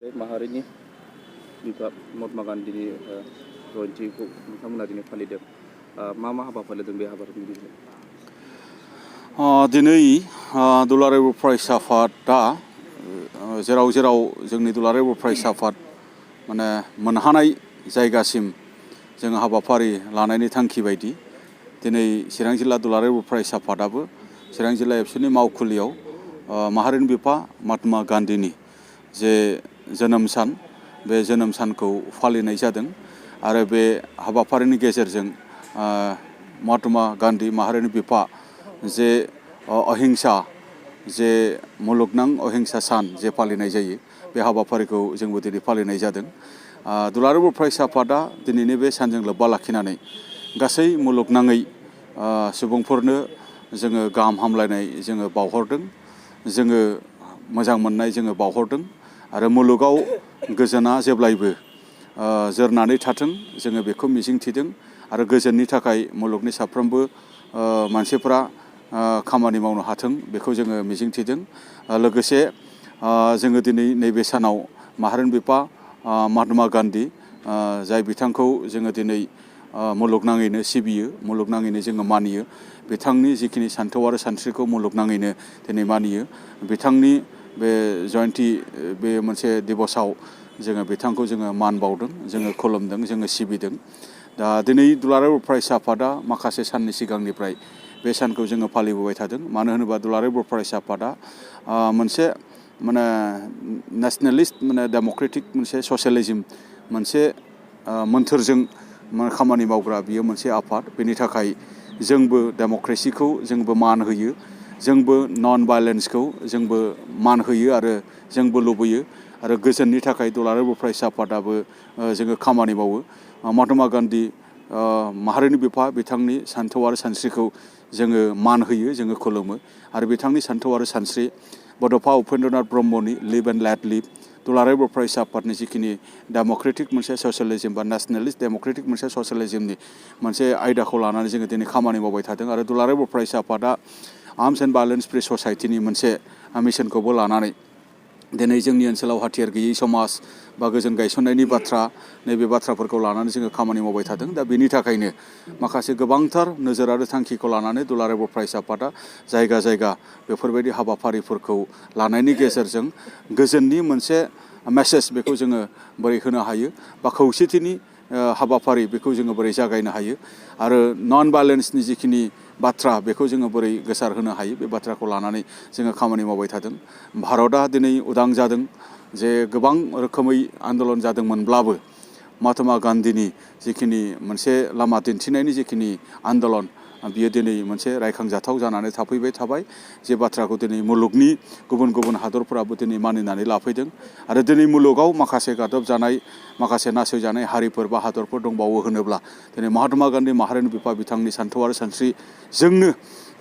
माहारिनि बिफा महात्मा गान्धीनि जयन्तीखौ नोंथांमोना दिनै फालिदों। मा मा हाबाफारि लादों बे हाबाफारिनि गेजेरजों? दिनै दुलाराय बर' फरायसा आफादा जेराव जेराव जोंनि दुलाराय बर' फरायसा आफाद माने मोनहानाय जायगासिम जोङो हाबाफारि लानायनि थांखि बायदि दिनै चिरां जिल्ला दुलाराय बर' फरायसा आफादाबो चिरां जिल्ला एबसुनि मावखुलियाव माहारिनि बिफा महात्मा गान्धीनि जे जोनोम सान बे जोनोम सानखौ फालिनाय जादों आरो बे हाबाफारिनि गेजेरजों महात्मा गान्धी माहारिनि बिफा जे अहिंसा जे मुलुगनां अहिंसा सान जे फालिनाय जायो बे हाबाफारिखौ जोंबो दिनै फालिनाय जादों। दुलाराय बर' फरायसा आफादा दिनैनि बे सानजों लोब्बा लाखिनानै गासै मुलुगनाङै सुबुंफोरनो जोङो गाहाम हामलायनाय जोङो बावहरदों, जोङो मोजां मोननाय जोङो बावहरदों आरो मुलुगाव गोजोना जेब्लायबो जोरनानै थाथों जोङो बेखौ मिजिंथिदों आरो गोजोननि थाखाय मुलुगनि साफ्रोमबो मानसिफोरा खामानि मावनो हाथों बेखौ जोङो मिजिंथिदों। लोगोसे जोङो दिनै नैबे सानाव माहारिनि बिफा महात्मा गान्धी जाय बिथांखौ जोङो दिनै मुलुगनाङैनो सिबियो, मुलुगनाङैनो जोङो मानियो, बिथांनि जिखिनि सान्थौ आरो सानस्रिखौ मुलुगनाङैनो दिनै मानियो। बिथांनि बे जयन्ती बे मोनसे दिबसाव जोङो बिथांखौ जोङो मान बावदों, जोङो खुलुमदों, जोङो सिबिदों। दा दिनै दुलाराय बर' फरायसा आफादा माखासे साननि सिगांनिफ्राय बे सानखौ जोङो फालिबोबाय थादों। मानो होनोबा दुलाराय बर' फरायसा आफादा मोनसे माने नेसनेलिस्ट माने डेम'क्रेटिक मोनसे ससियेलिज्म मोनसे मोन्थोरजों खामानि मावग्रा बियो मोनसे आफाद। बेनि थाखाय जोंबो डेम'क्रेसिखौ जोंबो मान होयो, जोंबो नन भायलेन्सखौ जोंबो मान होयो आरो जोंबो लुबैयो आरो गोजोननि थाखाय दुलाराय बर' फरायसा आफादाबो जोङो खामानि मावो। महात्मा गान्धी माहारिनि बिफा बिथांनि सान्थौ आरो सानस्रिखौ जोङो मान होयो, जोङो खुलुमो आरो बिथांनि सान्थौ आरो सानस्रि बड'फा उपेन्द्रनाथ ब्रह्मनि लिभ एन्ड लेट लिभ दुलाराय बर' फरायसा आफादनि जिखिनि डेम'क्रेटिक मोनसे ससियेलिज्म बा नेसनेलिस्ट डेम'क्रेटिक मोनसे ससियेलिज्मनि मोनसे आयदाखौ लानानै जोङो दिनै खामानि मावबाय थादों आरो दुलाराय बर' फरायसा आफादा आर्म्स एन्ड भायलेन्स फ्रि ससाइटिनि मोनसे मिशनखौबो लानानै दिनै जोंनि ओनसोलाव हाथियार गैयै समाज बा गोजोन गायसननायनि बाथ्रा नैबे बाथ्राफोरखौ लानानै जोङो खामानि मावबाय थादों। दा बेनि थाखायनो माखासे गोबांथार नोजोर आरो थांखिखौ लानानै दुलाराय बर' फरायसा आफादा जायगा जायगा बेफोरबायदि हाबाफारिफोरखौ लानायनि गेजेरजों गोजोननि मोनसे मेसेज बेखौ जोङो बोरै होनो हायो बा खौसेथिनि हाबाफारि बेखौ जोङो बोरै जागायनो हायो आरो नन भायलेन्सनि जिखिनि बाथ्रा बेखौ जोङो बोरै गोसारहोनो हायो बे बाथ्राखौ लानानै जोङो खामानि मावबाय थादों। भारतआ दिनै उदां जादों, जे गोबां रोखोमै आन्दलन जादोंमोनब्लाबो महात्मा गान्धीनि जिखिनि मोनसे लामा दिन्थिनायनि जिखिनि आन्दलन बियो दिनै मोनसे रायखांजाथाव जानानै थाफैबाय थाबाय, जे बाथ्राखौ दिनै मुलुगनि गुबुन गुबुन हादरफोराबो दिनै मानिनानै लाफैदों आरो दिनै मुलुगाव माखासे गादब जानाय, माखासे नासयजानाय हारिफोर बा हादरफोर दंबावो होनोब्ला दिनै महात्मा गान्धी माहारिनि बिफा बिथांनि सान्थौ आरो सानस्रिजोंनो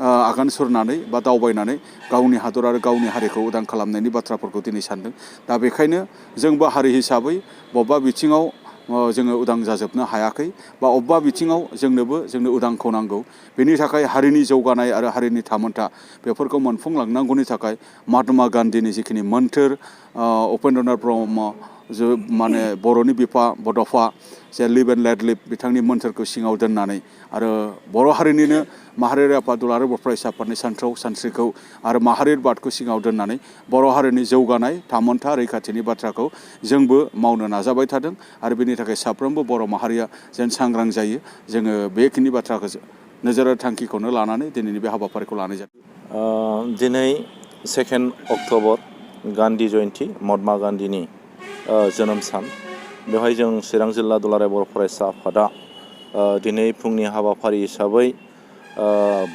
आगान सुरनानै बा दावबायनानै गावनि हादर आरो गावनि हारिखौ उदां खालामनायनि बाथ्राफोरखौ दिनै सानदों। दा बेखायनो जोंबो हारि हिसाबै बबेबा बिथिङाव जोङो उदां जाजोबनो हायाखै बा अबेबा बिथिङाव जोंनो उदांखौ नांगौ। बेनि थाखाय हारिनि जौगानाय आरो हारिनि थामोनथा बेफोरखौ मोनफुंलांनांगौनि थाखाय महात्मा गान्धीनि जिखिनि मोन्थोर उपेन्द्रनाथ ब्रह्म माने बर'नि बिफा बड'फा जे लिभ एन्ड लेट लिभ बिथांनि मोन्थोरखौ सिङाव दोननानै आरो बर' हारिनिनो माहारियारि आफाद दुलाराय बर' फरायसा आफादनि सान्थौ सानस्रिखौ आरो माहारियारिबादखौ सिङाव दोननानै बर' हारिनि जौगानाय थामोनथा रैखाथिनि बाथ्राखौ जोंबो मावनो नाजाबाय थादों आरो बेनि थाखाय साफ्रोमबो बर' माहारिया जेन सांग्रां जायो, जोङो बेखिनि बाथ्राखौ नोजोर आरो थांखिखौनो लानानै दिनैनि बे हाबाफारिखौ लानाय जादों। दिनै 2 अक्ट'बर गान्धी जयन्ती महात्मा गान्धीनि जोनोम सान। बेवहाय जों चिरां जिल्ला दुलाराय बर' फरायसा आफादा दिनै फुंनि हाबाफारि हिसाबै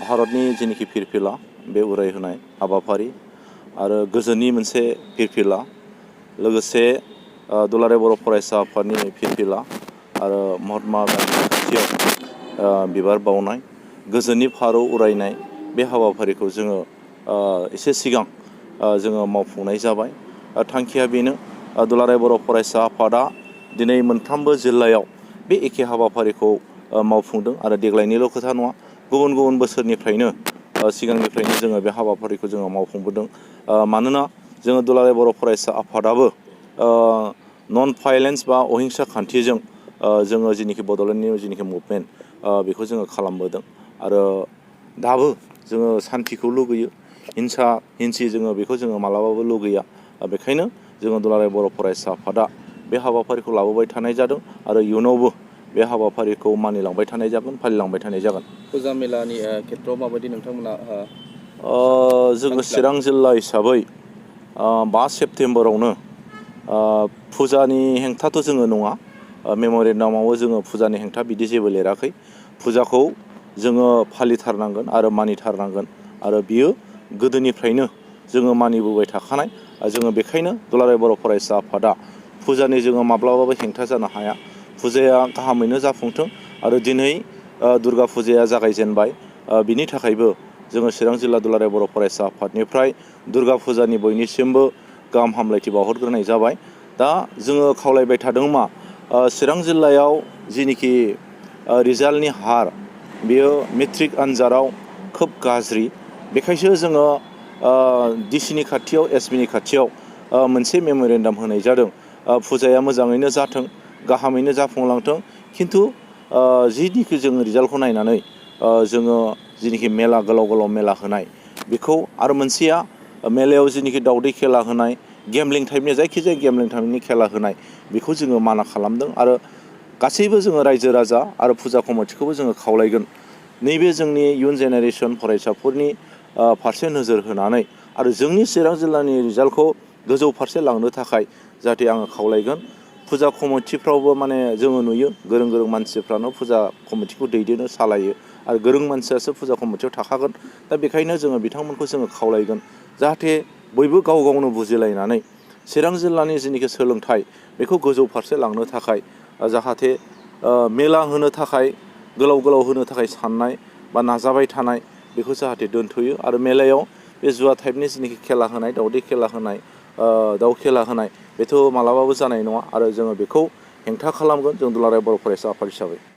भारतनि जेनिखि फिरफिला बे उराय होनाय हाबाफारि आरो गोजोननि मोनसे फिरफिला, लोगोसे दुलाराय बर' फरायसा आफादनि फिरफिला आरो महात्मा गान्धी खाथियाव बिबार बावनाय, गोजोननि फारौ उरायनाय बे हाबाफारिखौ जोङो एसे सिगां जोङो मावफुंनाय जाबाय। थांखिया बेनो, दुलाराय बर' फरायसा आफादा दिनै मोनफ्रोमबो जिल्लायाव बे एखे हाबाफारिखौ मावफुंदों आरो देग्लायनिल' खोथा नङा, गुबुन गुबुन बोसोरनिफ्रायनो सिगांनिफ्रायनो जोङो बे हाबाफारिखौ जोङो मावफुंबोदों। मानोना जोङो दुलाराय बर' फरायसा आफादाबो नन भायलेन्स बा अहिंसा खान्थिजों जोङो जेनिखि बड'लेण्डनि जेनिखि मुभमेन्ट बेखौ जोङो खालामबोदों आरो दाबो जोङो सान्थिखौ लुगैयो हिंसा हिंसि जोङो बेखौ जोङो मालाबाबो लुगैया बेखायनो जोङो दुलाराय बर' फरायसा आफादा बे हाबाफारिखौ लाबोबाय थानाय जादों आरो इयुनावबो बे हाबाफारिखौ मानिलांबाय थानाय जागोन फालिलांबाय थानाय जागोन। फुजा मेलानि खेथ्रआव माबायदि नोंथांमोना जोङो चिरां जिल्ला हिसाबै 5 सेप्तेम्बरावनो फुजानि हेंथाथ' जोङो नङा मेम'रेन्डामावबो जोङो फुजानि हेंथा बिदि जेबो लिराखै फुजाखौ जोङो फालिथारनांगोन आरो मानिथारनांगोन आरो बियो गोदोनिफ्रायनो जोङो मानिबोबाय थाखानाय जोङो बेखायनो दुलाराय बर' फरायसा आफादा फुजानि जोङो माब्लाबाबो हेंथा जानो हाया फुजाया गाहामैनो जाफुंथों आरो दिनै दुर्गा फुजाया जागायजेनबाय बिनि थाखायबो जोङो चिरां जिल्ला दुलाराय बर' फरायसा आफादनिफ्राय दुर्गा फुजानि बयनिसिमबो गाहाम हामलायथि बावहरग्रोनाय जाबाय। दा जोङो खावलायबाय थादों मा चिरां जिल्लायाव जिनिखि रिजाल्टनि हार बेयो मेट्रिक आनजादाव खोब गाज्रि बेखायसो जोङो डिसिनि खाथियाव एसपिनि खाथियाव मोनसे मेम'रेन्डाम होनाय जादों फुजाया मोजाङैनो जाथों गाहामैनो जाफुंलांथों खिन्थु जिनिखि जोङो रिजाल्टखौ नायनानै जोङो जिनिखि मेला गोलाव गोलाव मेला होनाय बेखौ आरो मोनसेया मेलायाव जिनिखि दावदै खेला होनाय गेमलिं टाइपनि जायखिजाया गेमलिं टाइपनि खेला होनाय बेखौ जोङो माना खालामदों आरो गासैबो जोङो रायजो राजा आरो फुजा कमिटिखौबो जोङो खावलायगोन नैबे जोंनि इयुन जेनेरेसन फरायसाफोरनि फारसे नोजोर होनानै आरो जोंनि चिरां जिल्लानि रिजाल्टखौ गोजौ फारसे लांनो थाखाय जाहाथे आङो खावलायगोन फुजा कमिटिफ्रावबो माने जोङो नुयो गोरों गोरों मानसिफ्रानो फुजा कमिटिखौ दैदेनो सालायो आरो गोरों मानसियासो फुजा कमिटियाव थाखागोन दा बेखायनो जोङो बिथांमोनखौ जोङो खावलायगोन जाहाथे बयबो गाव गावनो बुजिलायनानै चिरां जिल्लानि जिनिखि सोलोंथाइ बेखौ गोजौ फारसे लांनो थाखाय जाहाथे मेला होनो थाखाय गोलाव गोलाव होनो थाखाय साननाय बा नाजाबाय थानाय बेखौ जाहाथे दोनथ'यो आरो मेलायाव बे जुवा टाइपनि जिनिखि खेला होनाय दावदै खेला होनाय दाउ खेला होनाय बेथ' मालाबाबो जानाय नङा आरो जोङो बेखौ हेंथा खालामगोन जों दुलाराय बर' फरायसा आफाद हिसाबै।